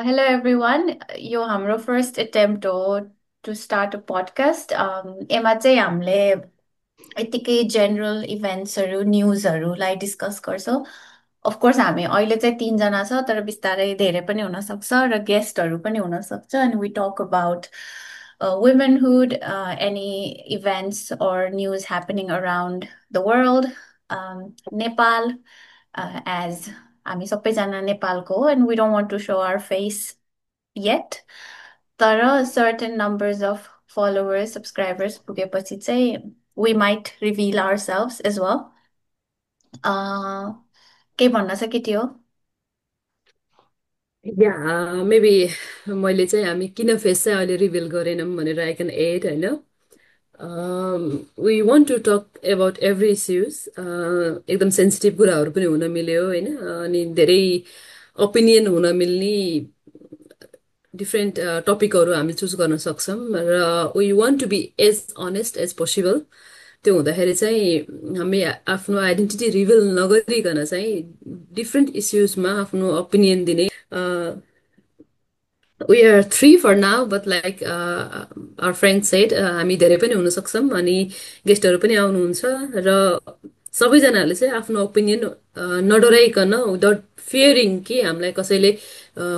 Hello everyone. यो हाम्रो first attempt हो टु स्टार्ट अ पडकास्ट यसमा चाहिँ हामीले यत्तिकै जेनरल इभेन्ट्सहरू न्युजहरूलाई डिस्कस गर्छौँ. अफकोर्स हामी अहिले चाहिँ तिनजना छ तर बिस्तारै धेरै पनि हुनसक्छ र गेस्टहरू पनि हुनसक्छ अनि we talk about womenhood, any events or news happening around the world, Nepal, as हामी सबैजना नेपालको हो and we don't want to show our face yet. तर certain numbers of followers, subscribers पुगेपछि चाहिँ we might reveal ourselves as well. केही भन्न छ के थियो? या मेबी मैले चाहिँ हामी किन फेस चाहिँ अहिले रिभिल गरेनौँ भनेर आई क्यान एड होइन we want to talk about every issues एकदम सेन्सिटिभ कुराहरू पनि हुन मिल्यो होइन अनि धेरै ओपिनियन हुन मिल्ने डिफ्रेन्ट टपिकहरू हामी चुज गर्न सक्छौँ र we want to be as honest as possible त्यो हुँदाखेरि चाहिँ हामी आफ्नो आइडेन्टिटी रिभिल नगरिकन चाहिँ डिफ्रेन्ट इस्युजमा आफ्नो ओपिनियन दिने we are three for now but like our friend said हामी धेरै पनि हुन सक्छौँ अनि गेस्टहरू पनि आउनुहुन्छ र सबैजनाले चाहिँ आफ्नो ओपिनियन नडराइकन विदाउट फियरिङ कि हामीलाई कसैले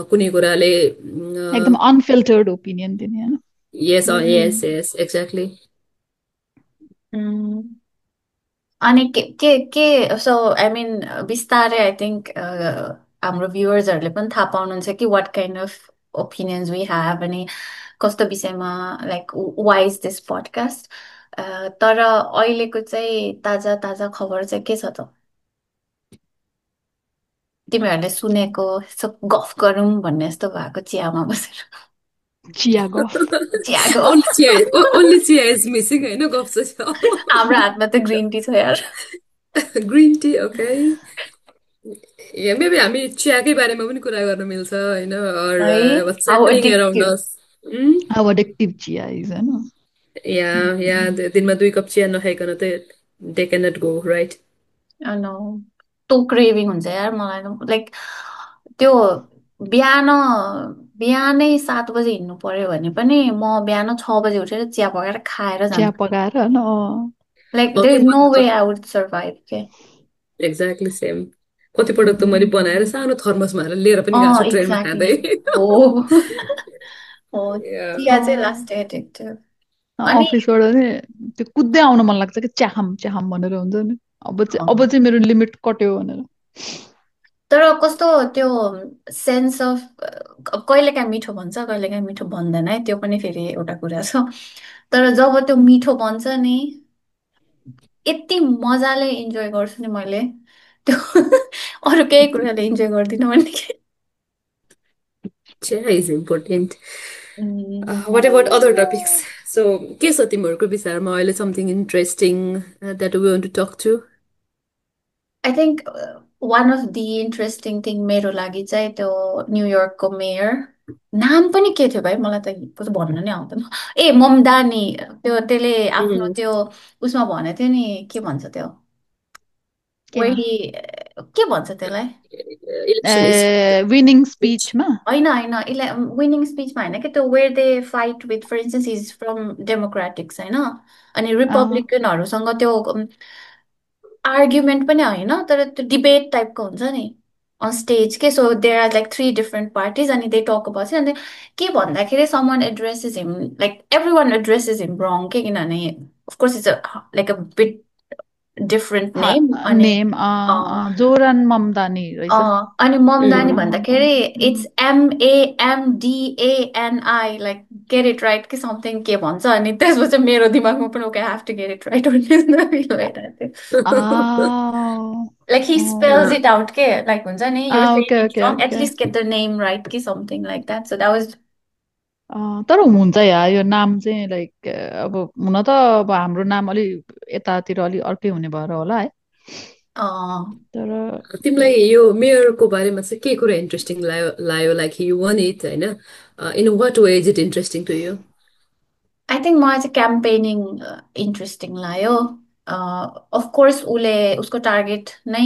कुनै कुराले एकदम अनफिल्टर्ड ओपिनियन दिने होइन. यस यस यस एक्ज्याक्टली अनि के सो आई मिन बिस्तारै आई थिङ्क हाम्रो भ्युवर्सहरूले पनि थाहा पाउनुहुन्छ कि what kind of opinions we have अनि कस्तो विषयमा like why is this podcast. तर अहिलेको चाहिँ ताजा ताजा खबर चाहिँ के छ त? तिमीहरूले सुनेको यसो गफ गरौँ भन्ने जस्तो भएको चियामा बसेर. चिया गफ. चिया गफ. ओन्ली चिया इज मिसिङ होइन गफ चाहिँ हाम्रो हातमा त ग्रिन टी छ यार. ग्रिन टी ओके मेबी हामी चियाकै बारेमा पनि कुरा गर्न मिल्छ होइन है what's how happening around addictive. Us how addictive chiya is होइन. या या दिनमा 2 कप चिया नखाइकन त they cannot go right no तो क्रेभिङ हुन्छ यार मलाई लाइक त्यो बिहान बिहानै 7 बजे हिँड्नु पर्यो भने पनि म बिहान 6 बजे उठेर चिया पकाएर खाएर चिया जान्छु. पकाएर होइन. Like there is no way I would survive के. एक्ज्याक्टली सेम कतिपटक त मैले बनाएर सानो थर्मसमा हालेर लिएर पनि गएको छु ट्रेनमा एक्ज्याक्टली खाँदै हो. हो चिया चाहिँ लास्ट एडिक्टिभ. अनि अफिसबाट नि त्यो कुद्दै आउन मन लाग्छ कि च्याखम च्याखम भनेर हुन्छ नि. अब चाहिँ मेरो लिमिट कट्यो भनेर. तर कस्तो त्यो सेन्स अफ कहिलेकाहीँ मिठो भन्छ कहिलेकाहीँ मिठो भन्दैन है त्यो पनि फेरि एउटा कुरा छ. तर जब त्यो मिठो बन्छ नि यति मजाले इन्जोय गर्छु नि मैले त्यो अरू केही कुराले इन्जोय गर्दिनँ भने के. Chiya is important Mm. What about other topics so के छ तिमीहरूको विचारमा अहिले something interesting that we want to talk to I think one of the interesting thing मेरो लागि चाहिँ त्यो न्युयोर्कको मेयर नाम पनि के थियो भाइ मलाई त कस्तो भन्न नै आउँदैन. ए ममदानी. त्यसले आफ्नो त्यो उसमा भनेको थियो नि के भन्छ त्यो केमा वेडी के भन्छ त्यसलाई. इलेक्सन विनिङ स्पिचमा. होइन होइन विनिङ स्पिचमा होइन कि त्यो where they fight with for instance is from democratics होइन अनि रिपब्लिकनहरूसँग त्यो आर्ग्युमेन्ट पनि होइन तर त्यो डिबेट टाइपको हुन्छ नि अन स्टेज के. So there are like 3 different parties अनि दे टक अबाउट अनि के भन्दाखेरि someone addresses him like every one addresses him wrong के किनभने of course it's like a bit different name अनि नेम जोरान ममदानी रहेछ. अनि ममदानी भन्दाखेरि it's MAMDANI like get it right कि समथिङ के भन्छ अनि त्यसपछि मेरो दिमागमा पनि okay have to get it right भन्ने भइरहेको थियो. Like he spells it out के लाइक हुन्छ नि your okay saying it okay wrong okay. At least get the name right कि something like that. So that was तर हुन्छ या यो नाम चाहिँ लाइक अब हुन त अब हाम्रो नाम अलि यतातिर अलि अर्कै हुने भएर होला है. तर तिमीलाई यो मेयरको बारेमा चाहिँ के कुरा इन्ट्रेस्टिङ लाग्यो लाइक यु वान इट होइन in what way is it interesting to you I think मलाई चाहिँ क्याम्पेनिङ इन्ट्रेस्टिङ लाग्यो. अफकोर्स उसले उसको टार्गेट नै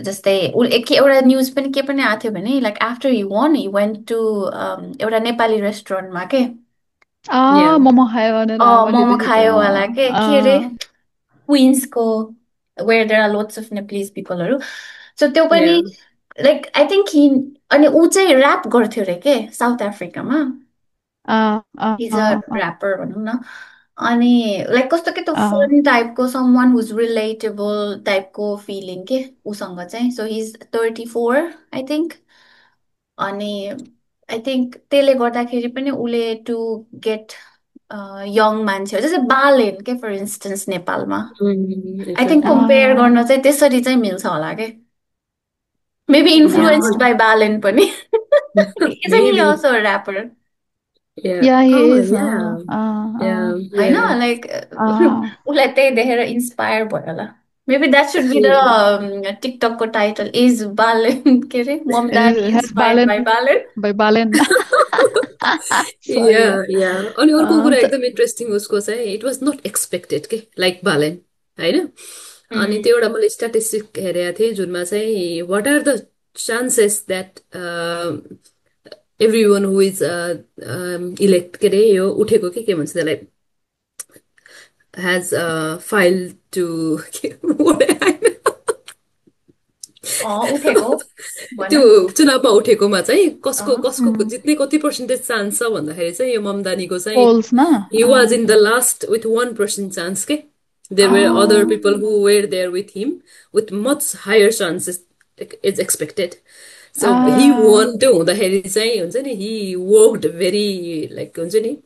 जस्तै एउटा न्युज पनि के पनि आएको थियो भने like after he won he went to एउटा नेपाली रेस्टुरेन्टमा के Yeah. मोमो खायो भनेर मैले मोमो देखेको खायो होला के अरे थिएँ क्विन्सको where there are lots of Nepalese पिपलहरू सो त्यो पनि Yeah. Like I think he अनि ऊ चाहिँ ऱ्याप गर्थ्यो अरे के साउथ अफ्रिकामा हिज अ ऱ्यापर भनौँ न अनि लाइक कस्तो के त्यो फन टाइपको सम वान हुज रिलेटेबल टाइपको फिलिङ के उसँग चाहिँ सो हिज 34 आई थिङ्क अनि आई थिङ्क त्यसले गर्दाखेरि पनि उसले टु गेट यङ मान्छेहरू जस्तै बालेन के फर इन्स्टेन्स नेपालमा आई थिङ्क Exactly. कम्पेयर गर्न चाहिँ त्यसरी चाहिँ मिल्छ होला के maybe Yeah. Influenced by Balen पनि isn't he Maybe. also a rapper Yeah. या he Oh, is yeah. Yeah. होइन Yeah. लाइक उसलाई त्यही देखेर इन्सपायर भयो होला maybe that should be Maybe. The टिकटकको टाइटल इज बालेन के अरे Mamdani has inspired Balen by Balen by Balen सही हो Yeah, yeah. अनि अर्को कुरा त एकदम इन्ट्रेस्टिङ उसको चाहिँ इट वाज नट एक्सपेक्टेड के लाइक बालेन होइन अनि त्यो एउटा मैले स्ट्याटिस्टिक हेरेको थिएँ जुनमा चाहिँ what are the chances that every one who is elect के अरे यो उठेको के भन्छ त्यसलाई has filed to उठेको भन त्यो न चुनावमा उठेकोमा चाहिँ कसको अँ, कसको जित्ने कति पर्सेन्टेज चान्स छ भन्दाखेरि चाहिँ यो ममदानीको चाहिँ पोल्समा he was in the last with 1% chance के there were other people who were there with him with much higher chances is expected so he won त्यो हुँदाखेरि चाहिँ हुन्छ नि he worked very like हुन्छ नि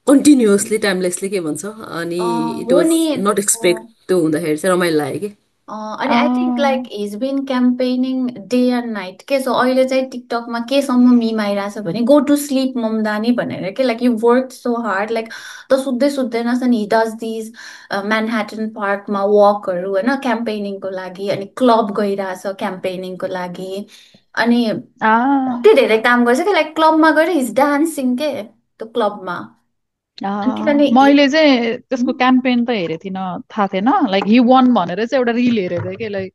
कन्टिन्युअसली टाइमलेसली के भन्छ अनि इट हो वाज नि नट एक्सपेक्ट त्यो हुँदाखेरि चाहिँ रमाइलो लाग्यो कि अनि I think like his been campaigning day and night के सो अहिले चाहिँ टिकटकमा केसम्म मिम आइरहेछ भने गो टु स्लिप ममदानी भनेर के like you work so hard like त सुत्दै सुत्दैनस् अनि हि डज दिज म्यानह्याटन पार्कमा वकहरू होइन क्याम्पेनिङको लागि अनि क्लब गइरहेछ क्याम्पेनिङको लागि अनि कति धेरै काम गर्छ क्या लाइक क्लबमा गएर हिज डान्सिङ के त्यो क्लबमा अनि किनभने मैले चाहिँ त्यसको क्याम्पेन त हेरेको थिइनँ थाहा थिएन लाइक हि वान भनेर चाहिँ एउटा रिल हेरेको थिएँ कि लाइक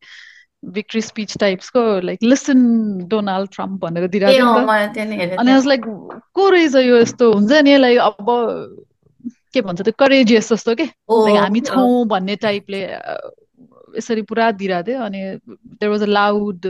भिक्ट्री स्पिच टाइप्सको लाइक लिसन डोनाल्ड ट्रम्प भनेर दिइरहेको थियो नि त मलाई त्यहाँ हेरेको अनि थिएँ वाज लाइक को रहेछ यो यस्तो हुन्छ नि लाइक अब के भन्छ त्यो करेजियस जस्तो के हो लाइक हामी छौँ भन्ने टाइपले यसरी पुरा दिइरहेको थियो अनि there was a loud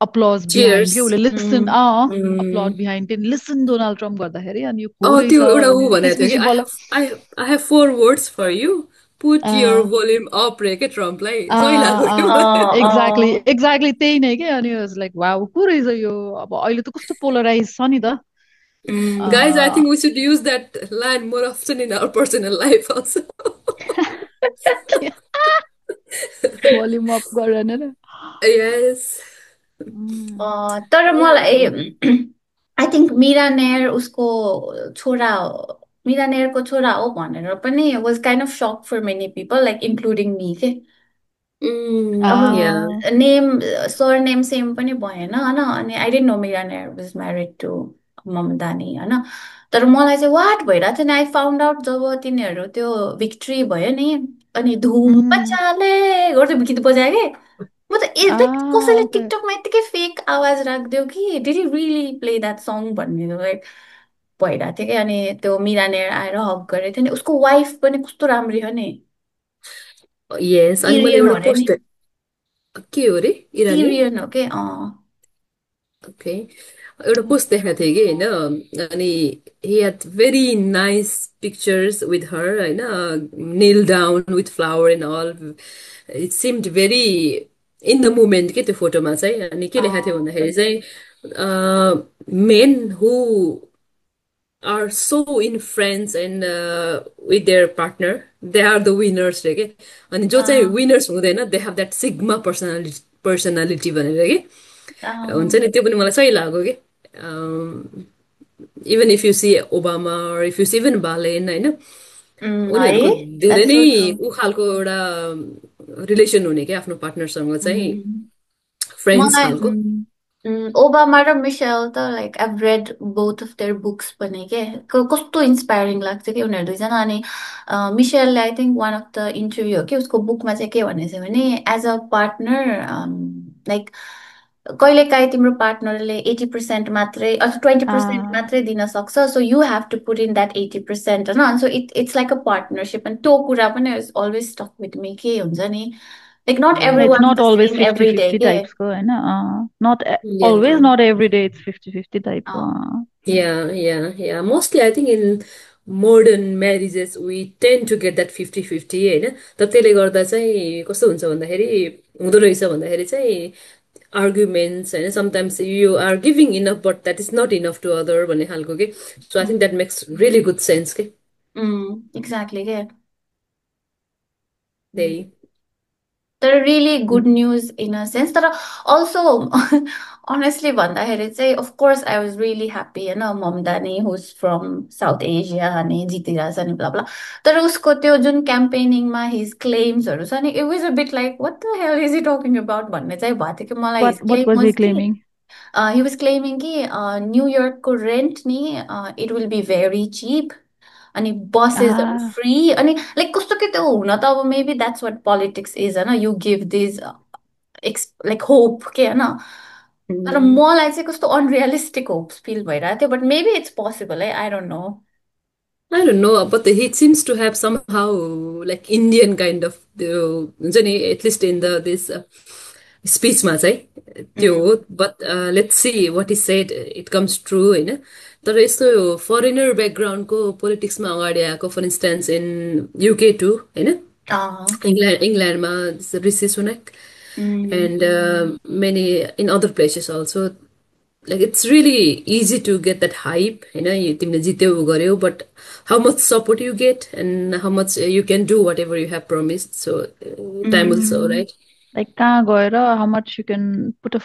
applause behind cheers के उसले listen applaud behind listen Donald Trump गर्दाखेरि अनि यो को रहेछ त्यो एउटा ऊ भने भनेको थियो कि त्यसपछि बल्ल I have 4 words for you put your uh, volume up रे के ट्रम्पलाई सही अँ, लाग्यो कि मलाई अँ, एक्ज्याक्टली एक्ज्याक्टली त्यही नै के अनि लाइक वाउ को रहेछ यो अब अहिले त कस्तो पोलराइज छ नि त Guys, I think we should use that line more often in our personal life also. Volume up गरेर Yes. तर मलाई Yeah. I think Mira Nair उसको छोरा मिरा नेरको छोरा हो भनेर पनि was kind of shock for many people like including me के अब Yeah. Name surname same पनि भएन होइन अनि I don't know Mira Nair was married to Mamdani होइन तर मलाई चाहिँ वाट भइरहेको थियो नि आई फाउन्ड आउट जब तिनीहरू त्यो भिक्ट्री भयो नि अनि धुम मचाले गर्दै गीत बजायो कि म त लाइक कसैले ओके टिकटकमा यत्तिकै फेक आवाज राखिदियो कि did you really play that song भन्ने लाइक भइरहेको थियो कि अनि त्यो मिरानेर आएर हक गरेको थियो नि उसको वाइफ पनि कस्तो राम्री हो नि Yes. अनि मैले सिरियन हो एउटा अरे नि पोस्ट के हो रे इरानी सिरियन हो के ओके एउटा पोस्ट देखाएको थिएँ कि होइन अनि he had very nice pictures with her होइन kneel down with flower and all it seemed very in the moment के त्यो फोटोमा चाहिँ अनि के लेखाएको थियो भन्दाखेरि चाहिँ men who are so in friends and with their partner they are the winners रे के अनि जो चाहिँ विनर्स हुँदैन they have that sigma personality भनेर कि हुन्छ नि त्यो पनि मलाई सही लाग्यो कि even if you see Obama if you see even Balen होइन है उनीहरूको धेरै द्याट्स नै सो ट्रु ऊ खालको एउटा रिलेसन हुने क्या आफ्नो पार्टनरसँग चाहिँ फ्रेन्ड्स मलाई खालको ओबामा र मिसेल त like I've read both of their books पनि के कस्तो इन्सपायरिङ लाग्छ कि उनीहरू दुईजना अनि मिसेलले I think one of the interview हो कि उसको बुकमा चाहिँ के भनेको छ भने एज अ पार्टनर लाइक कहिलेकाहीँ तिम्रो पार्टनरले 80% मात्रै अथवा 20% मात्रै दिन सक्छ so you have to put in that 80% होइन so it's like a partnership अनि त्यो कुरा पनि अलवेज स्टक विथ मी के हुन्छ नि like not every It's one not the always same every day 50-50 के types ko, hai na? Not always, Yeah. not every day it's 50-50 type ko. Yeah. Mostly, I think in modern marriages, we tend to get that 50-50 होइन तर त्यसले गर्दा चाहिँ कस्तो हुन्छ भन्दाखेरि हुँदो रहेछ भन्दाखेरि चाहिँ आर्ग्युमेन्ट्स होइन sometimes you are giving enough but that is not enough to other भन्ने खालको के so I think that makes really good sense के एक्ज्याक्टली के त्यही तर really good news in a sense तर अल्सो अनेस्टली भन्दाखेरि चाहिँ of course I was really happy होइन Mamdani who's from South Asia अनि जितिरहेछ नि ब्ला ब्ला तर उसको त्यो जुन क्याम्पेनिङमा हिज क्लेम्सहरू छ नि it was a bit like what the hell is he talking about भन्ने चाहिँ भएको थियो कि मलाई his What claim was he was कि claiming? he was claiming कि न्युयोर्कको रेन्ट नि it will be very cheap अनि बसेसहरू Ah, फ्री अनि लाइक कस्तो के त्यो हुन त अब maybe that's what politics is होइन you give these like hope के होइन तर मलाई चाहिँ कस्तो अनरियलिस्टिक होप्स फिल भइरहेको थियो बट मेबी इट्स पोसिबल है I don't no I don't know, but he seems to have somehow like Indian kind of हुन्छ नि एटलिस्ट इन द दिस स्पिचमा चाहिँ त्यो हो but let's see what is said it comes true होइन तर यस्तो फरेनर ब्याकग्राउन्डको पोलिटिक्समा अगाडि आएको for instance in UK too होइन इङ्ल्यान्डमा Rishi Sunak and many in other places also like it's really easy to get that hype होइन तिमीले जित्यौ उ गर्यौ but how much support you get and how much you can do whatever you have promised so time will show right like कहाँ गएर how much you can put a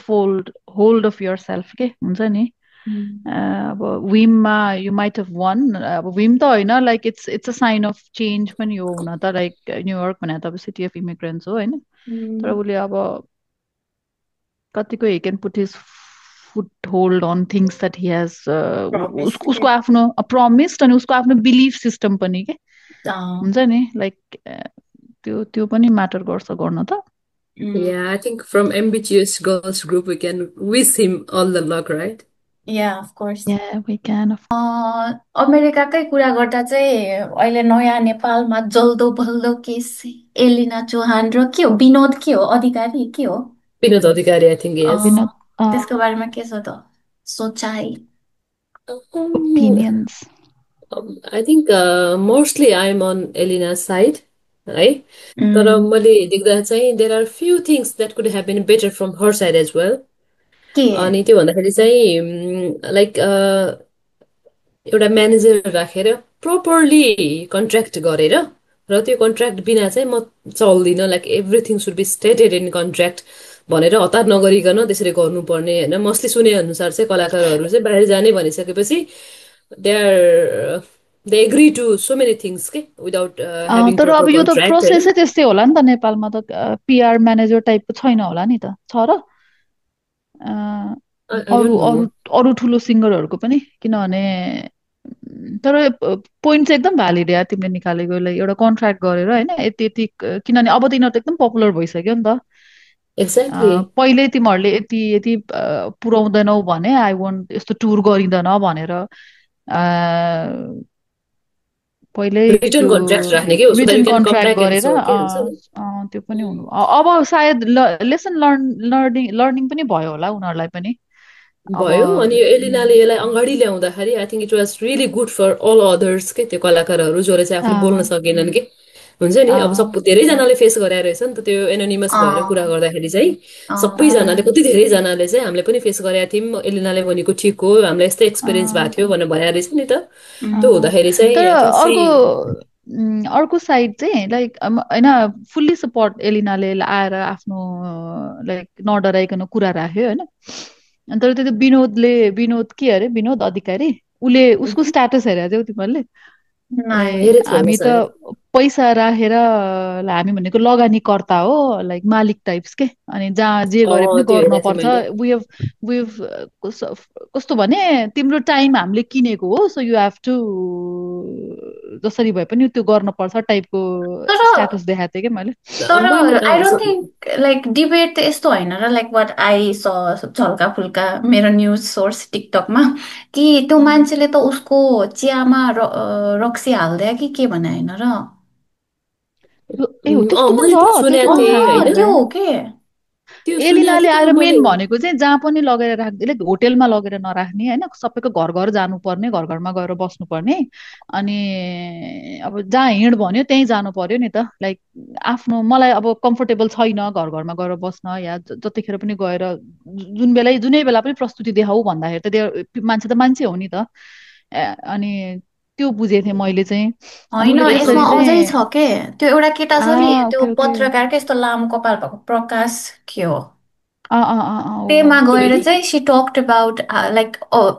hold of yourself के हुन्छ नि अब विममा you might have won अब Vim त होइन like it's a sign of change पनि हो हुन त like न्युयोर्क भने त अब सिटी अफ इमिग्रेन्ट्स हो होइन तर उसले अब कतिको he can put his foothold on things that he has उसको आफ्नो promised अनि उसको आफ्नो belief system पनि के हुन्छ नि like त्यो पनि म्याटर गर्छ गर्न त yeah I think from ambitious girls group we can wish him all the luck right yeah of course yeah we can अमेरिकाकै कुरा गर्दा चाहिँ अहिले नयाँ नेपालमा जल्दो बल्दो केस एलिना चौहान र के हो विनोद के हो अधिकारी के हो विनोद अधिकारी I think yes विनोद त्यसको बारेमा के छ त सोचाइ opinions I think mostly I'm on Elina's side है तर मैले देख्दा चाहिँ there are few things that could have been better from her side as well के अनि त्यो भन्दाखेरि चाहिँ लाइक एउटा म्यानेजर राखेर प्रोपरली कन्ट्र्याक्ट गरेर र त्यो कन्ट्र्याक्ट बिना चाहिँ म चल्दिनँ like everything should be stated in contract भनेर हतार नगरिकन त्यसरी गर्नुपर्ने होइन मस्ले सुने अनुसार चाहिँ कलाकारहरू चाहिँ बाहिर जाने भनिसकेपछि they are they agree to so many things के विदाउट ह्याभिङ तर अब प्रपर यो त कन्ट्र्याक्ट होइन प्रोसेसै त्यस्तै होला नि त नेपालमा त पिआर म्यानेजर टाइपको छैन होला नि त छ र आई अरू डोन्ट नो अरू अरू ठुलो सिङ्गरहरूको पनि किनभने तर पोइन्ट चाहिँ एकदम भ्यालिड या तिमीले निकालेको एउटा कन्ट्र्याक्ट गरेर होइन यति यति किनभने अब त यिनीहरू त एकदम पपुलर भइसक्यो नि त एक्ज्याक्टली पहिले तिमीहरूले यति यति पुर्याउँदैनौ भने आई वान्ट यस्तो टुर गरिँदैन भनेर पहिल्यै रिटर्न त्यो कन्ट्र्याक्ट राख्ने के so that you written can come contract back and गरेर सो के हुन्छ नि त्यो पनि हुनु अब सायद लेसन लर्निङ पनि भयो होला उनीहरूलाई पनि अब भयो अनि यो एलिनाले यसलाई अगाडि ल्याउँदाखेरि I think it was really good for all others के त्यो कलाकारहरू जसले चाहिँ आफूले बोल्न सकेनन् कि हुन्छ नि अब सब धेरैजनाले फेस गराएर रहेछ नि त त्यो एनोनिमस भएर कुरा गर्दाखेरि चाहिँ सबैजनाले कति धेरैजनाले चाहिँ हामीले पनि फेस गरेका थियौँ एलिनाले भनेको ठिक हो हामीलाई यस्तै एक्सपिरियन्स भएको थियो भनेर भनेर रहेछ नि त त्यो हुँदाखेरि तर चाहिँ आई थिङ्क सी अर्को साइड चाहिँ लाइक होइन फुल्ली सपोर्ट एलिनाले आएर आफ्नो लाइक नडराइकन कुरा राख्यो होइन तर त्यो विनोद के अरे विनोद अधिकारी उसले उसको स्ट्याटस हेरेको थियौ तिमीहरूले धेरै हामी फेमस त भयो। पैसा राखेर हामी भनेको लगानीकर्ता हो, लाइक मालिक टाइप्स के। अनि जहाँ जे गरे पनि त्यो हेरेको थिएँ गर्नुपर्छ। मैले। वी कस्तो भने तिम्रो टाइम हामीले किनेको हो, सो यु हेभ टु जसरी भए पनि त्यो गर्नुपर्छ टाइपको तर स्ट्याटस देखाएको थिएँ कि मैले। तर मैले I don't think like debate त यस्तो होइन र, लाइक वाट आई स झल्का फुल्का मेरो न्युज सोर्स टिकटकमा, कि त्यो उम्, मान्छेले त उसको चियामा रक्सी हाल्दै कि के भने होइन र। हो त्यस्तो पनि मैले छ, त्यो त्यस्तो सुनेको पनि थिएँ थाहा होइन, थिएन। त्यो हो के। त्यो सुनेको एलिनाले थिएँ तर आएर मैले। मेन भनेको चाहिँ जहाँ पनि लगेर राख्दै, लाइक होटेलमा लगेर नराख्ने होइन, सबैको घर घर जानुपर्ने, घर घरमा गएर बस्नुपर्ने। अनि अब जहाँ हिँड भन्यो त्यहीँ जानु पर्यो नि त। लाइक आफ्नो मलाई अब कम्फोर्टेबल छैन घर घरमा गएर बस्न, या जतिखेर पनि गएर जुनै बेला पनि प्रस्तुति देखाऊ भन्दाखेरि त मान्छे त मान्छे हो नि त। अनि त्यो बुझेको थिएँ मैले चाहिँ। अनि होइन, उसले यसमा यसरी अझै चाहिँ छ के, त्यो एउटा केटा छ नि, त्यो ओके ओके। पत्रकारकै यस्तो लामो कपाल भएको प्रकाश के हो, हो। त्यहीमा गएर किनकि चाहिँ सी टक्ड अबाउट लाइक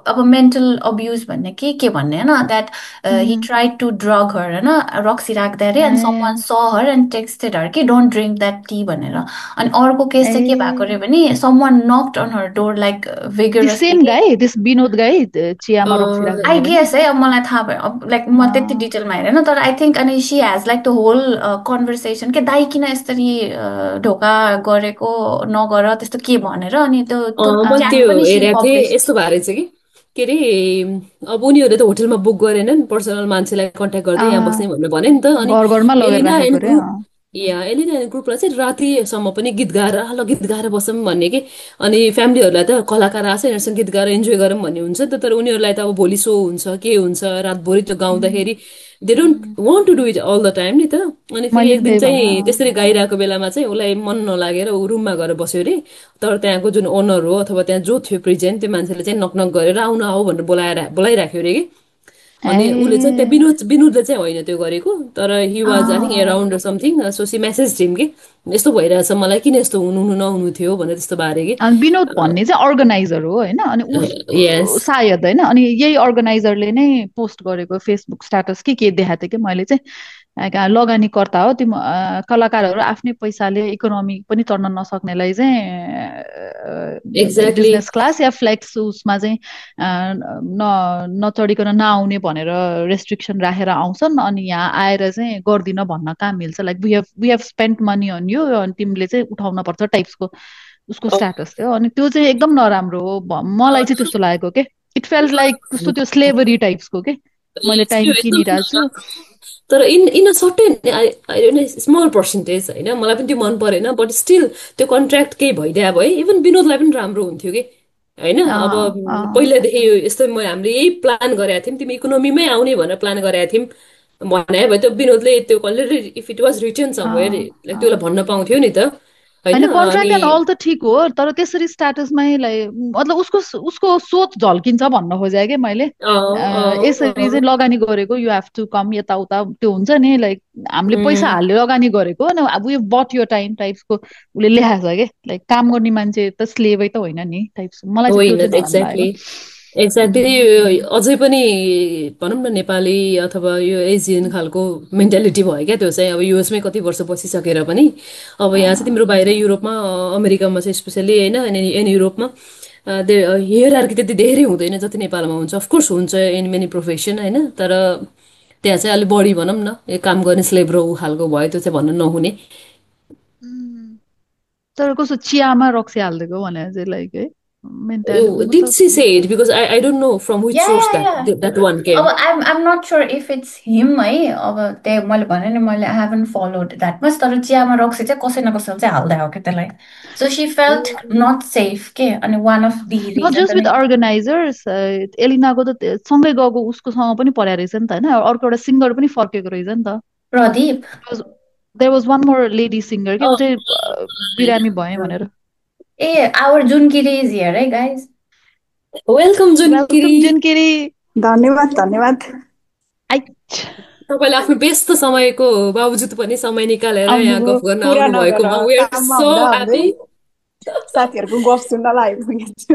अब मेन्टल अब्युज भन्ने के भन्ने होइन, द्याट हि उम्, ट्राइड टु ड्रग हर होइन, रक्सी राख्दा अरे, एन्ड समवान ए स हर एन्ड टेक्स्टेड हर कि डोन्ट ड्रिङ्क द्याट टी भनेर। अनि अर्को केस चाहिँ के भएको अरे ए भने, someone knocked on her door like this vigorously same कि। गाई, दिस विनोद गाई, चियामा रक्सी अँ, आई राख्दैन भने। गेस है, अब मलाई थाहा भयो, अब लाइक म त्यति डिटेलमा हेरेन, तर आई थिङ्क अनि she has like the whole conversation के, दाइ किन यसरी ढोका गरेको नगर त्यस्तो के भनेर, अनि त्यो त्यो मैले च्याट त्यो पनि सी हेरेको थिएँ, पब्लिस। यस्तो भएको रहेछ कि के अरे, अब उनीहरूले त होटेलमा बुक गरेनन्, पर्सनल मान्छेलाई कन्ट्याक्ट गर्दै यहाँ बस्ने भनेर भने नि त। अनि घर घरमा लगेर एलिना राखेको एन्ड रे। ग्रुप, एलिना एन्ड ग्रुपलाई चाहिँ रातिसम्म पनि गीत गाएर ल गीत गाएर बसौँ भन्ने कि। अनि फ्यामिलीहरूलाई त कलाकार आएको छ यिनीहरूसँग गीत गाएर इन्जोय गरौँ भन्ने हुन्छ नि त, तर उनीहरूलाई त अब भोलि सो हुन्छ के हुन्छ, रातभरि त्यो गाउँदाखेरि they don't want to do it all the time नि त। अनि फेरि मैले एक दिन त्यही भने चाहिँ त्यसरी गाइरहेको बेलामा चाहिँ उसलाई मन नलागेर ऊ रुममा गएर बस्यो अरे। तर त्यहाँको जुन ओनर हो अथवा त्यहाँ जो थियो प्रेजेन्ट, त्यो मान्छेले चाहिँ नकनक गरेर आउन आऊ भनेर बोलाइराख्यो अरे कि। अनि उसले चाहिँ त्यहाँ ए विनोदले चाहिँ होइन त्यो गरेको, तर he was I think uh, around something, so see message team कि यस्तो भइरहेछ मलाई, किन यस्तो हुनु हुनु नहुनु थियो भनेर त्यस्तो बारे कि। अनि विनोद भन्ने चाहिँ अर्गनाइजर हो होइन। अनि यस, सायद होइन, अनि यही अर्गनाइजरले नै पोस्ट गरेको फेसबुक स्ट्याटस के देखाएको थिएँ कि मैले चाहिँ। लगानीकर्ता हो तिम्रो, कलाकारहरू आफ्नै पैसाले इकोनोमी पनि चढ्न नसक्नेलाई चाहिँ एक्ज्याक्टली। बिजनेस क्लास या फ्लेक्स उसमा चाहिँ नचढिकन नआउने भनेर रेस्ट्रिक्सन राखेर आउँछन्। अनि यहाँ आएर चाहिँ गर्दिन भन्न कहाँ मिल्छ। Like we have spend money on you, अनि तिमीले चाहिँ उठाउन पर्छ टाइप्सको उसको स्ट्याटस थियो। अनि त्यो चाहिँ एकदम नराम्रो हो, मलाई चाहिँ त्यस्तो लागेको के। इट फेल्ट लाइक कस्तो त्यो स्लेभरी टाइप्सको के, मैले टाइम एकदम किनिरहेको छु। तर in a certain small percentage होइन, मलाई पनि त्यो मन परेन, बट स्टिल त्यो कन्ट्र्याक्ट केही भइदिए भए इभन विनोदलाई पनि राम्रो हुन्थ्यो कि होइन। अब अँ अँ पहिलादेखि यस्तो हामीले यही प्लान गरेका थियौँ, तिमी इकोनोमीमै आउने भनेर प्लान गरेका थियौँ भने भए त्यो विनोदले त्यो already if it was written somewhere uh like त्यसलाई अँ भन्न पाउँथ्यो नि त होइन। होइन कन्ट्र्याक्ट अनि एन्ड अल त ठिक हो, तर त्यसरी स्ट्याटसमै मतलब उसको उसको सोच झल्किन्छ भन्न खोजेँ कि मैले। अँ अँ यसरी चाहिँ अँ लगानी गरेको यु हेभ टु कम यताउता त्यो हुन्छ नि, लाइक हामीले पैसा उम्, हालेर लगानी गरेको न, अब यो बट यो टाइम टाइप्सको उसले लेखाएको छ कि। लाइक काम गर्ने मान्छे त स्लेभै त होइन नि टाइप्स, मलाई चाहिँ त्यो होइन चाहिँ नराम्रो एक्ज्याक्टली, लागेको। एक्ज्याक्टली। अझै पनि भनौँ न नेपाली अथवा यो एजियन खालको मेन्टालिटी भयो क्या त्यो चाहिँ, अब युएसमै कति वर्ष बसिसकेर पनि अब यहाँ चाहिँ अँ, तिम्रो बाहिर युरोपमा, अमेरिकामा चाहिँ स्पेसली होइन, एन युरोपमा हियरआर्की त्यति धेरै हुँदैन जति नेपालमा हुन्छ। अफकोर्स हुन्छ इन मेनी प्रोफेसन होइन, तर त्यहाँ चाहिँ अलिक बढी भनौँ न, एक काम गर्ने स्लेब रो खालको भयो त्यो चाहिँ भन्न नहुने। उम्, तर कस्तो चियामा रक्सी हालिदिएको भनेर चाहिँ लाइक है मेन्टालिटी ऊ डिड त see say it because I don't know from which या सोर्स या या द्याट वान अब came. I'm not sure if it's him है, अब त्यही मैले भने नि, मैले I haven't followed that much, तर चियामा रक्सी चाहिँ कसै न कसैले चाहिँ हाल्दै हो क्या त्यसलाई। So she felt not safe के, अनि one of the not reason just with पनि। अर्गनाइजर्स, एलिनाको त सँगै गएको उसकोसँग पनि पर्या रहेछ नि त होइन, अर्को एउटा सिङ्गर पनि फर्केको रहेछ नि त। Pradeep. There was one more lady singer के, ऊ चाहिँ बिरामी भएँ भनेर। Uh our Junkiri is here है guys. Welcome Junkiri. Welcome Junkiri. धन्यवाद धन्यवाद। आइच तपाईँले आफ्नो व्यस्त समयको बावजुद पनि समय निकालेर यहाँ आउनुभयो। गफ गर्न कुरा आउनु नगर, भएकोमा वी आर काममा सो हुँदा हुँदै ह्याप्पी। साथीहरूको गफ सुन्नलाई आइपुगेको छु।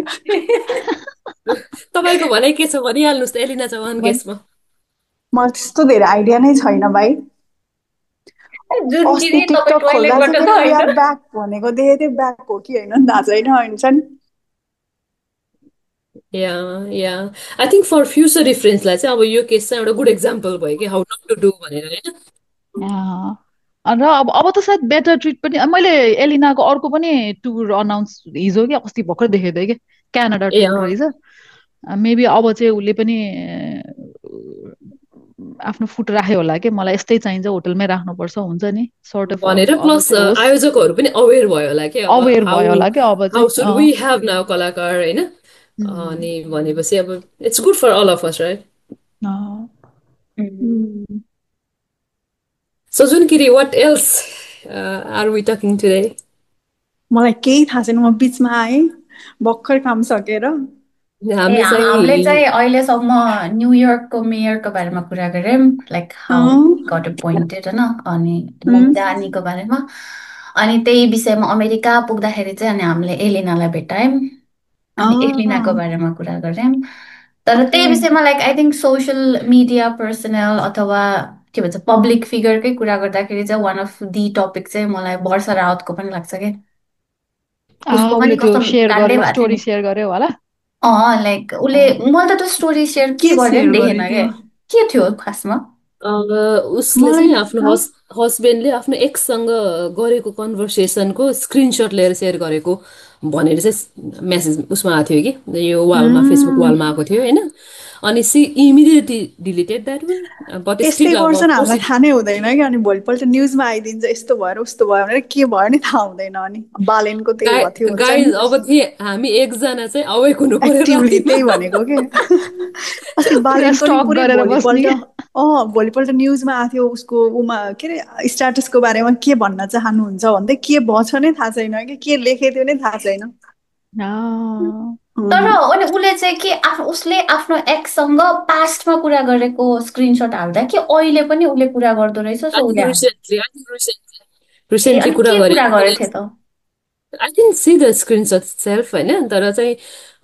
तपाईँको भनाइ के छ भनिहाल्नुहोस् त, एलिना चौहान मैले गेस्टमा। मलाई त्यस्तो धेरै आइडिया नै छैन भाइ। जुन अस्ति गिरी तपाईँ टिकटक खोल्दा टोइलेटबाट चाहिँ त फेरि वी आर होइन। ब्याक भनेको देखेको थिएँ, ब्याक हो कि होइन थाहा छैन हुन्छ नि। या आई थिङ्क फर फ्युचर रिफरेन्सलाई चाहिँ अब यो केस चाहिँ एउटा गुड एक्जाम्पल भयो कि हाउ नट टु डु भनेर होइन। र अब त सायद बेटर ट्रिट पनि मैले एलिनाको अर्को पनि टुर अनाउन्स हिजो कि अस्ति भर्खर देखेको थिएँ कि क्यानाडा ए टुर रहेछ। मेबी अब चाहिँ उसले पनि आफ्नो फुट राख्यो होला कि मलाई यस्तै चाहिन्छ होटलमै राख्नुपर्छ हुन्छ नि सर्ट अफ भनेर अब प्लस त्यो होस् आयोजकहरू पनि अवेर भयो होला कि अब अवेर हाउ भयो होला कि अब हाउ चाहिँ सुड वी हेभ नाउ कलाकार होइन। अनि भनेपछि अब it's good for all of us right. So Junkiri what else are we talking today? मलाई केही थाहा छैन, म बिचमा आएँ भर्खर काम सकेर। हामी हामीले चाहिँ चाहिँ अहिलेसम्म न्युयोर्कको मेयरको बारेमा कुरा गऱ्यौँ, लाइक हाउ गट अपोइन्टेड होइन, अनि मुग्दानीको बारेमा, अनि त्यही विषयमा अमेरिका पुग्दाखेरि चाहिँ अनि हामीले एलिनालाई भेटायौँ, अनि एलिनाको बारेमा कुरा गऱ्यौँ। तर त्यही विषयमा like I think social media personal अथवा के भन्छ पब्लिक फिगरकै कुरा गर्दाखेरि चाहिँ वान अफ दि टपिक चाहिँ मलाई वर्षा रावतको पनि लाग्छ कि उसको पनि उसले त्यो कस्तो सेयर काण्डै गर्यो भएको थियो स्टोरी नि। सेयर गर्यो होला। लाइक उसले मैले त त्यो स्टोरी सेयर के के गरेँ सेयर नि गर्यो देखेन त्यो? के थियो खासमा। उसले मलाई चाहिँ आफ्नो हस्बेन्डले आफ्नो एक्ससँग गरेको कन्भर्सेसनको स्क्रिनसट लिएर सेयर गरेको भनेर चाहिँ मेसेज उसमा आएको थियो कि यो वालमा फेसबुक वालमा आएको थियो होइन। अनि she immediately deleted that one but यस्तै स्टिल अब गर्छन्, अफकोर्स हामीलाई थाहा नै हुँदैन कि, अनि भोलिपल्ट न्युजमा आइदिन्छ यस्तो भएर उस्तो भयो भनेर, के भयो नि थाहा हुँदैन। अनि बालेनको त्यही भयो थियो हुन्छ नि, गाइज अब हामी एकजना चाहिँ अवेक हुनु पर्यो एक्टिभली रातिमा। त्यही भनेको के। अस्ति पुरा बालेनको नि स्टक पुरै गरेर बस्ने भोलिपल्ट क्या। भोलिपल्ट न्युजमा आएको थियो उसको उमा के अरे स्ट्याटसको बारेमा के भन्न चाहनुहुन्छ भन्दै, के भएछ नै थाहा छैन कि लेखेको थियो नै थाहा छैन। तर अनि उसले चाहिँ के उसले आफ्नो एक्ससँग पास्टमा कुरा गरेको स्क्रिनसट हाल्दा कि अहिले पनि उसले कुरा गर्दो रहेछ सो उसले ए रिसेन्टली अनि कुरा के गरे। कुरा गरेको थियो त? I think see the screenshot self होइन, तर चाहिँ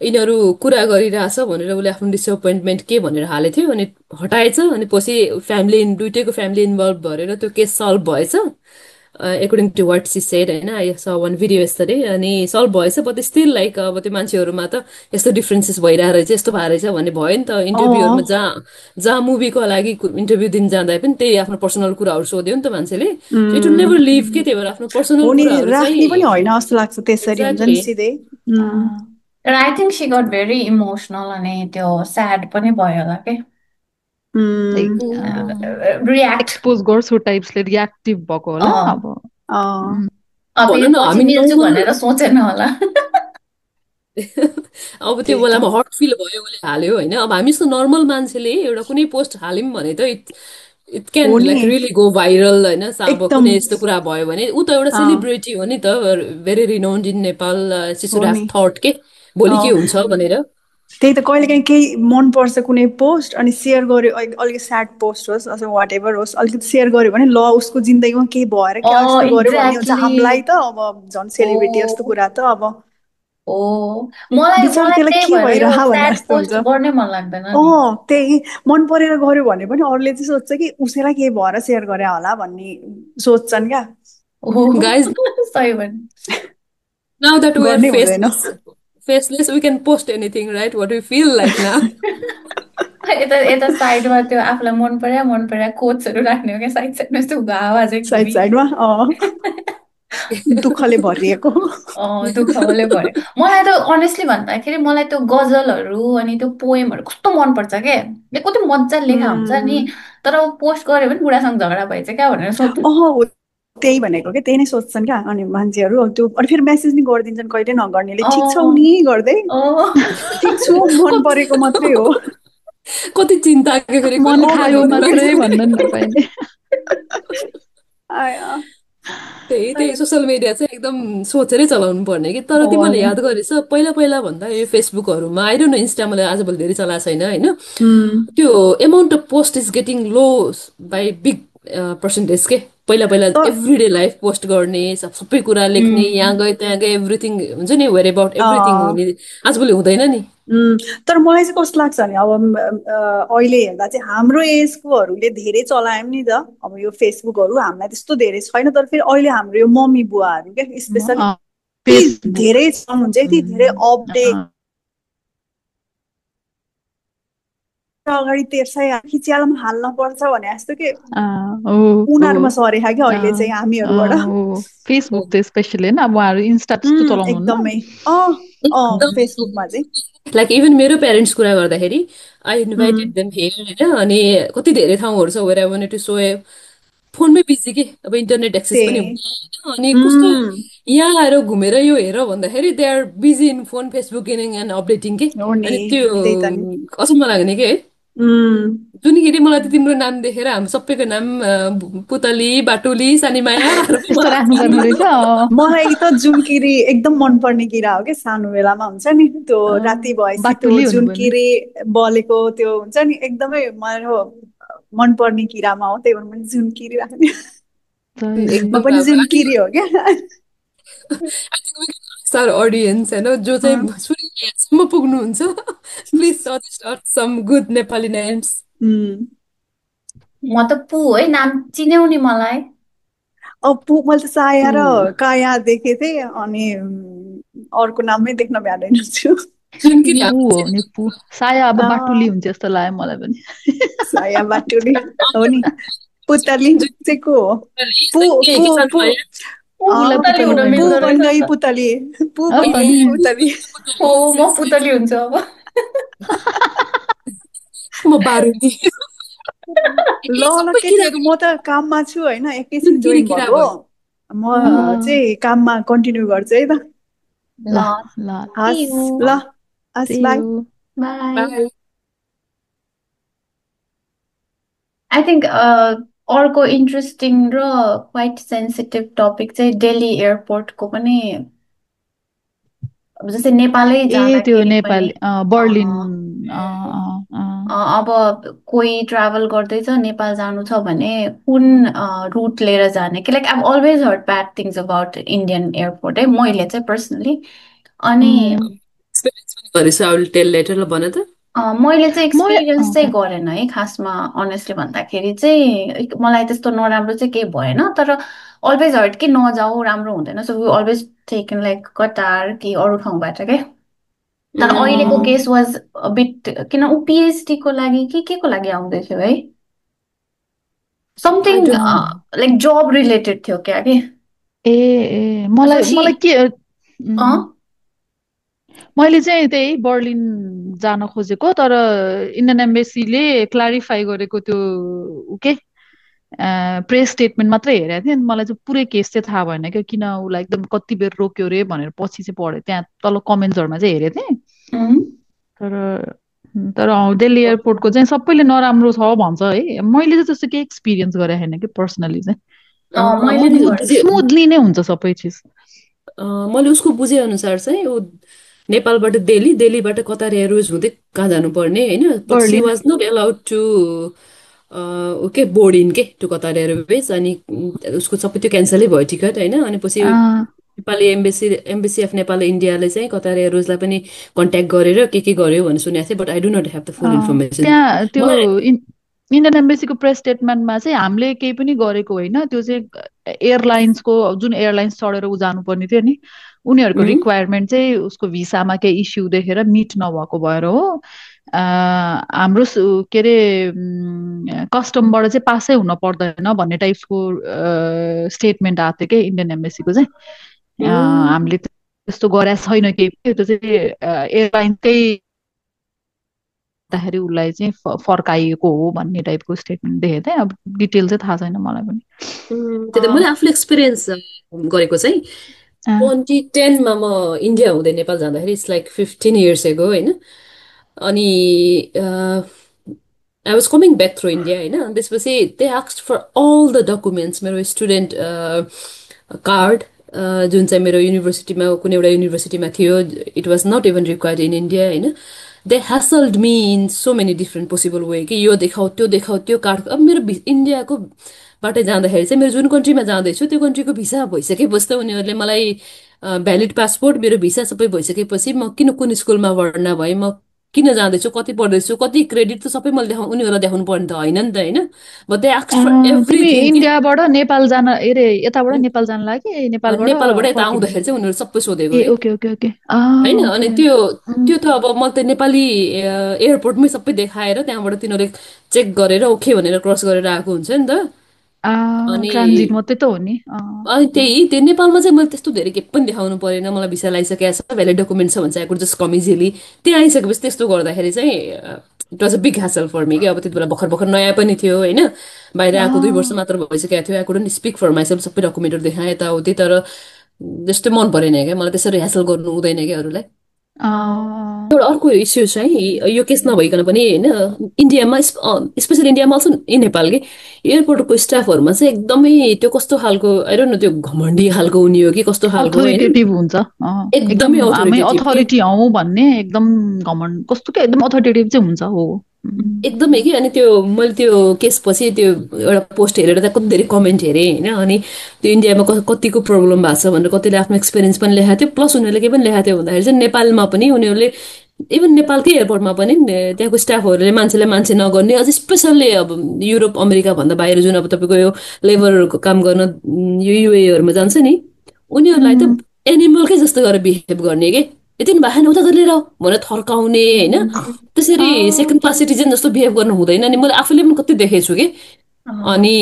यिनीहरू कुरा गरिरहेछ भनेर उसले आफ्नो डिसएपोइन्टमेन्ट के भनेर हालेको थियो अनि हटाएछ। अनि पछि दुइटैको फ्यामिली इन्भल्भ भएर त्यो केस सल्भ भएछ according to what she said होइन। आई स वान भिडियो यस्तै अनि सल्भ भएछ बट स्टिल लाइक अब त्यो मान्छेहरूमा त यस्तो डिफ्रेन्सेस भइरहेको रहेछ यस्तो भएको रहेछ भन्ने भयो नि त। इन्टरभ्यूहरूमा जहाँ मुभीको लागि इन्टरभ्यू दिन जाँदा पनि त्यही आफ्नो पर्सनल कुराहरू सोध्यो नि त मान्छेले। इट विल नेभर लिभ के त्यही भएर आफ्नो पर्सनल हो नि, कुराहरू राख्ने पनि चाहिँ होइन जस्तो लाग्छ त्यसरी, हुन्छ नि एक्ज्याक्टली सिधै। तर I think she got very emotional अनि त्यो स्याड पनि भयो होला के रियाक्ट। एक्सपोज गर्छु टाइप्सले रियाक्टिभ भएको होला अब। अब भन यो न पछि हामी मिल्छु नर्मल भनेर सोचेन होला। अब त्यो त्यही त। बेलामा हट फिल भयो उसले हाल्यो होइन। अब हामी जस्तो नर्मल मान्छेले एउटा कुनै पोस्ट हाल्यौँ भने त इट इट क्यान हो नि, लाइक रियली गो भाइरल होइन। अब एकदम कुनै यस्तो कुरा भयो भने ऊ त एउटा सेलिब्रिटी हो नि त, very renowned in Nepal, she हो सुड हेभ नि। थट के भोलि के हुन्छ भनेर। त्यही त, कहिले काहीँ केही मनपर्छ कुनै पोस्ट अनि सेयर गर्यो, अलिकति स्याड पोस्ट होस् अथवा वाट एभर होस्, अलिकति सेयर गर्यो भने ल उसको जिन्दगीमा केही भएर क्या यस्तो गर्यो भन्ने हुन्छ। एक्ज्याक्टली। हामीलाई त अब झन् ओ सेलिब्रिटी जस्तो कुरा त अब ओ मलाई बिचरा मलाई त्यसलाई त्यही के भएर यो भइरह भन्ने स्याड जस्तो पोस्ट हुन्छ। गर्नै मन लाग्दैन नि। त्यही मन परेर गर्यो भने पनि अरूले चाहिँ सोध्छ कि उसैलाई केही भएर सेयर गरे होला भन्ने सोध्छन् क्या। गाइज सही भन्नु। नाउ द्याट वी आर गर्नै हुँदैन। Faceless we can post anything right what we feel like now. यता यता साइडमा त्यो आफूलाई मन पर्या कोट्सहरू राख्ने हो क्या, साइड साइडमा यस्तो आवाजै साइड साइडमा दुःखले भरिएको। दुःखले भयो। मलाई त अनेस्टली भन्दाखेरि मलाई त्यो गजलहरू अनि त्यो पोएमहरू कस्तो मनपर्छ के, कति मजाले लेखा हुन्छ नि। तर अब पोस्ट गऱ्यो भने बुढासँग झगडा भएछ क्या भनेर सोध्छु। हो त्यही भनेको क्या, त्यही नै सोध्छन् क्या। अनि मान्छेहरू त्यो अनि फेरि मेसेज नि गरिदिन्छन् कहिले नगर्नेले, ठिक छौ नि गर्दै, ठिक छु मन परेको मात्रै हो, कति चिन्ता के फेरि मन खायो भनेको मात्रै भन्न नपाइने। त्यही सोसियल मिडिया चाहिँ एकदम सोचेरै चलाउनु पर्ने कि। तर तिमीले याद गरेछ पहिला पहिला भन्दा यो फेसबुकहरूमा आई डोन्ट नो, इन्स्टा मैले आजभोलि धेरै चलाएको छैन होइन, त्यो amount of post is getting low by big percentage के। पहिला पहिला एभ्री डे लाइफ पोस्ट गर्ने, सबै कुरा लेख्ने, यहाँ गए त्यहाँ गए एभ्रिथिङ हुन्छ नि, वेयर एबाउट एभ्रिथिङ हुने, आजभोलि हुँदैन नि। तर मलाई चाहिँ कस्तो लाग्छ भने अब अहिले हेर्दा चाहिँ हाम्रो एजकोहरूले धेरै चलायौँ नि त अब यो फेसबुकहरू हामीलाई त्यस्तो धेरै छैन तर फेरि अहिले हाम्रो यो मम्मी बुवाहरू क्या स्पेसली यति फेसबुक धेरै चलाउनुहुन्छ यति धेरै अपडेट अगाडि तेर्सै खिच्यालमा हाल्न पर्छ भने जस्तो कि उनीहरूमा सरेखा क्या अहिले चाहिँ हामीहरूबाट फेसबुक त स्पेसली होइन अब उहाँहरू इन्स्टा त्यस्तो चलाउनुहुन्न एकदमै फेसबुकमा चाहिँ लाइक इभन मेरो प्यारेन्ट्स कुरा गर्दाखेरि आई इन्भाइटेड देम हियर होइन अनि कति धेरै ठाउँहरू छ where I wanted to so फोनमै बिजी के अब इन्टरनेट एक्सेस पनि हुन्छ होइन अनि कस्तो यहाँ आएर घुमेर यो हेर भन्दाखेरि they are busy in phone Facebook gaining and updating के अनि त्यो अचम्म लाग्ने के है जुनखेरि मलाई त तिम्रो नाम देखेर हामी सबैको नाम पुतली बाटुली सानीमाया मलाई त जुनकिरी एकदम मनपर्ने किरा हो कि सानो बेलामा हुन्छ नि त्यो राति भएपछि त्यो जुनकिरी बलेको त्यो हुन्छ नि एकदमै मेरो मनपर्ने किरामा हो त्यही भएर मैले जुनकिरी राख्ने पनि जुनकिरी हो क्या our audience होइन जो चाहिँ सूर्यसम्म पुग्नुहुन्छ please suggest some good Nepali names म त पु है नाम चिन्यौ नि मलाई पु मैले त साया र काया देखेको थिएँ अनि अर्को नामै देख्न भ्यादैन छु साया अब बाटुली हुन्छ जस्तो लाग्यो मलाई पनि साया बाटुली हो नि पुतली चाहिँ को हो पुतली म पुतली हुन्छ अब म बारुदी ल केटीहरू म त काममा छु होइन एकैछिन जोइन भएको म चाहिँ काममा कन्टिन्यू गर्छु है त ल बाई आई थिङ्क अर्को इन्ट्रेस्टिङ र क्वाइट सेन्सिटिभ टपिक चाहिँ दिल्ली एयरपोर्टको पनि जस्तै नेपालै नेपाली बर्लिन अब कोही ट्राभल गर्दैछ नेपाल जानु छ भने कुन रुट लिएर जाने कि like I always heard bad things about Indian airport है मैले चाहिँ पर्सनली अनि मैले चाहिँ एक्सपिरियन्स चाहिँ गरेन है खासमा अनेस्टली भन्दाखेरि चाहिँ मलाई त्यस्तो नराम्रो चाहिँ केही भएन तर अलवेज हर्ड कि नजाऊ राम्रो हुँदैन so we always taken like Qatar कि अरू ठाउँबाट क्या तर अहिलेको केस वाज बिट किन ऊ पिएचडी को लागि कि के को लागि आउँदै थियो है समथिङ लाइक जब रिलेटेड थियो क्या कि मलाई के मैले चाहिँ त्यही बर्लिन जान खोजेको तर इन्डियन एम्बेसीले क्लारिफाई गरेको त्यो के प्रेस स्टेटमेन्ट मात्रै हेरेको थिएँ मलाई चाहिँ पुरै केस चाहिँ थाहा भएन क्या किन उसलाई एकदम कति बेर रोक्यो रे भनेर पछि चाहिँ पढेँ त्यहाँ तल कमेन्ट्सहरूमा चाहिँ हेरेको थिएँ तर दिल्ली एयरपोर्टको चाहिँ सबैले नराम्रो छ भन्छ है मैले चाहिँ त्यस्तो केही एक्सपिरियन्स गरेको छैन कि पर्सनली चाहिँ स्मुथली नै हुन्छ सबै चिज मैले उसको बुझे अनुसार चाहिँ नेपालबाट दिल्लीबाट कतार एयरवेज हुँदै कहाँ जानुपर्ने होइन she was not allowed to okay board in के टु कतार एयरवेज अनि उसको सबै त्यो क्यान्सलै भयो टिकट होइन अनि पछि नेपाली एम्बेसी अफ नेपाल इन्डियाले चाहिँ कतार एयरवेजलाई पनि कन्ट्याक्ट गरेर के गर्यो भनेर सुनेको थिएँ but I do not have the full information त्यहाँ त्यो इन्डियन एम्बेसीको प्रेस स्टेटमेन्टमा चाहिँ हामीले केही पनि गरेको होइन त्यो चाहिँ एयरलाइन्सको जुन एयरलाइन्स चढेर ऊ जानुपर्ने थियो नि उनीहरूको रिक्वायरमेन्ट चाहिँ उसको भिसामा केही इस्यु देखेर मिट नभएको भएर हो हाम्रो के अरे कस्टमबाट चाहिँ पासै हुन पर्दैन भन्ने टाइपको स्टेटमेन्ट आएको थियो कि इन्डियन एम्बेसीको चाहिँ हामीले त्यस्तो गरेको छैन केही त्यो चाहिँ एयरलाइन्सकै दाखेरि उसलाई चाहिँ फर्काइएको हो भन्ने टाइपको स्टेटमेन्ट देखेको थिएँ अब डिटेल चाहिँ थाहा छैन मलाई पनि त्यही त मैले आफूले एक्सपिरियन्स गरेको चाहिँ 2010मा म इन्डिया हुँदै नेपाल जाँदाखेरि इट्स लाइक 15 years एगो होइन अनि I was coming back through India होइन त्यसपछि they asked for all the documents मेरो स्टुडेन्ट कार्ड जुन चाहिँ मेरो युनिभर्सिटीमा कुनै एउटा युनिभर्सिटीमा थियो it was not even required in India होइन they hassled me in so many different possible way कि यो देखाऊ त्यो कार्ड अब मेरो इन्डियाको बाटै जाँदाखेरि चाहिँ मेरो जुन कन्ट्रीमा जाँदैछु त्यो कन्ट्रीको भिसा भइसकेपछि त उनीहरूले मलाई भ्यालिड पासपोर्ट मेरो भिसा सबै भइसकेपछि म किन कुन स्कुलमा भर्ना भएँ म किन जाँदैछु, कति पढ्दैछु, कति क्रेडिट त सबै मैले उनीहरूलाई देखाउनु पर्ने त होइन नि त, होइन? बट दे आस्क्ड फर तिमी एभ्रिथिङ कि इन्डियाबाट नेपाल जान यताबाट नेपाल जान लाग्यो नेपालबाट नेपालबाट यता फर्किने? आउँदाखेरि चाहिँ उनीहरू सबै सोधेको ए कि ओके ओके ओके होइन। अनि ओके त्यो त्यो त अब मैले त नेपाली एयरपोर्टमै सबै देखाएर त्यहाँबाट तिनीहरूले चेक गरेर ओके भनेर क्रस गरेर आएको हुन्छ नि त। अनि ट्रान्जिट मात्रै त हो नि अनि त्यो नेपालमा चाहिँ मैले त्यस्तो धेरै केही पनि देखाउनु परेन, मलाई भिसा लगाइसकेको छ, भ्यालिड डकुमेन्ट छ भन्छ, आएको जस्ट कम इजिली। त्यहाँ आइसकेपछि त्यस्तो गर्दाखेरि चाहिँ it was a big hassle for me कि अब त्यति बेला भर्खर भर्खर नयाँ पनि थियो होइन, बाहिर आएको 2 वर्ष मात्र भइसकेको थियो, आएको स्पिक फर माइसेल्फ, सबै डकुमेन्टहरू देखाएँ यताउति, तर त्यस्तो मन परेन क्या मलाई, त्यसरी ह्यासल गर्नु हुँदैन क्या अरूलाई। एउटा अर्को इस्यु चाहिँ यो केस नभइकन पनि होइन, इन्डियामा स्पेसली इन्डियामा अल्सो इन नेपाल कि एयरपोर्टको स्टाफहरूमा चाहिँ एकदमै त्यो कस्तो खालको आई डोन्ट नो, त्यो घमण्डी खालको उनी हो कि कस्तो खालको होइन, अथोरिटेटिभ हुन्छ एकदम एकदमै हामी अथोरिटेटिभ कि अथोरिटी हौ भन्ने एकदम घमण्ड कस्तो क्या एकदम अथोरिटेटिभ चाहिँ हुन्छ हो एकदमै कि। अनि त्यो मैले त्यो केसपछि त्यो एउटा पोस्ट हेरेर त्यहाँ कति धेरै कमेन्ट हेरेँ होइन, अनि त्यो इन्डियामा कतिको प्रब्लम भएको छ भनेर कतिले आफ्नो एक्सपिरियन्स पनि लेखाएको थियो, प्लस उनीहरूले के पनि लेखाएको थियो भन्दाखेरि चाहिँ नेपालमा पनि उनीहरूले इभन नेपालकै एयरपोर्टमा पनि त्यहाँको स्टाफहरूले मान्छेलाई मान्छे नगर्ने, अझ स्पेसल्ली अब युरोप अमेरिका भन्दा बाहिर जुन अब तपाईँको यो लेबरहरूको काम गर्न यो युएहरूमा जान्छ नि, उनीहरूलाई त एनिमलकै जस्तो गरेर बिहेभ गर्ने के, यति भएन उता गरेर भनेर थर्काउने होइन, त्यसरी सेकेन्ड क्लास सिटिजन जस्तो बिहेभ गर्नु हुँदैन। अनि मैले आफूले पनि कति देखेको छु कि अनि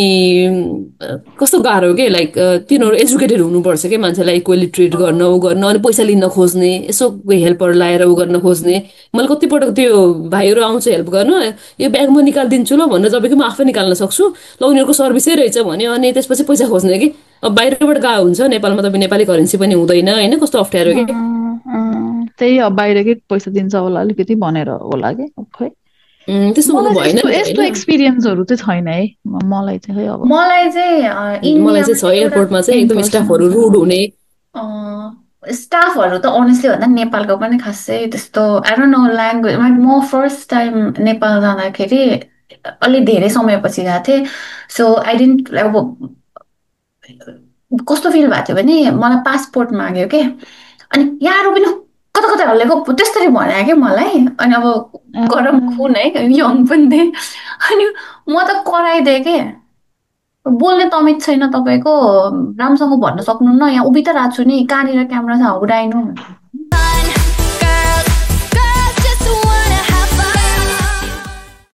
कस्तो गाह्रो के, लाइक तिनीहरू एजुकेटेड हुनुपर्छ कि मान्छेलाई इक्वेली ट्रिट गर्न ऊ गर्न, अनि पैसा लिन खोज्ने, यसो हेल्पर लाएर ऊ गर्न खोज्ने। मैले कतिपटक त्यो भाइहरू आउँछ हेल्प गर्न, यो ब्याग म निकालिदिन्छु ल भनेर, जब कि म आफै निकाल्न सक्छु ल, उनीहरूको सर्भिसै रहेछ भन्यो, अनि त्यसपछि पैसा खोज्ने कि। अब बाहिरबाट गएको हुन्छ नेपालमा, तपाईँ नेपाली करेन्सी पनि हुँदैन होइन, कस्तो अप्ठ्यारो के। त्यही अब बाहिरकै पैसा दिन्छ होला अलिकति भनेर होला कि खै त्यस्तो हुनु भएन नि त यस्तो होइन। एक्सपिरियन्सहरू चाहिँ छैन है मलाई चाहिँ खै अब मलाई चाहिँ मलाई चाहिँ इन्डियामा छ चाहिँ एउटा एयरपोर्टमा चाहिँ एकदम स्टाफहरू इम्पर्सन रुड हुने। स्टाफहरू त अनेस्टली भन्दा नेपालको पनि खासै त्यस्तो आई डोन्ट नो ल्याङ्ग्वेज, म फर्स्ट टाइम नेपाल जाँदाखेरि अलि धेरै समयपछि गएको थिएँ, सो आई डिन्ट अब कस्तो फिल भएको थियो भने मलाई पासपोर्ट माग्यो के, अनि यहाँ पनि कता कता हल्लेको त्यस्तरी भने क्या मलाई। अनि अब गरम खुन है, यङ पनि थिएँ, अनि म त कराइदिएँ के, बोल्ने तमिज छैन तपाईँको, राम्रोसँग भन्न सक्नुहुन्न, यहाँ उभित रहेको छु नि, कहाँनिर क्यामेरा छ उडाइनु।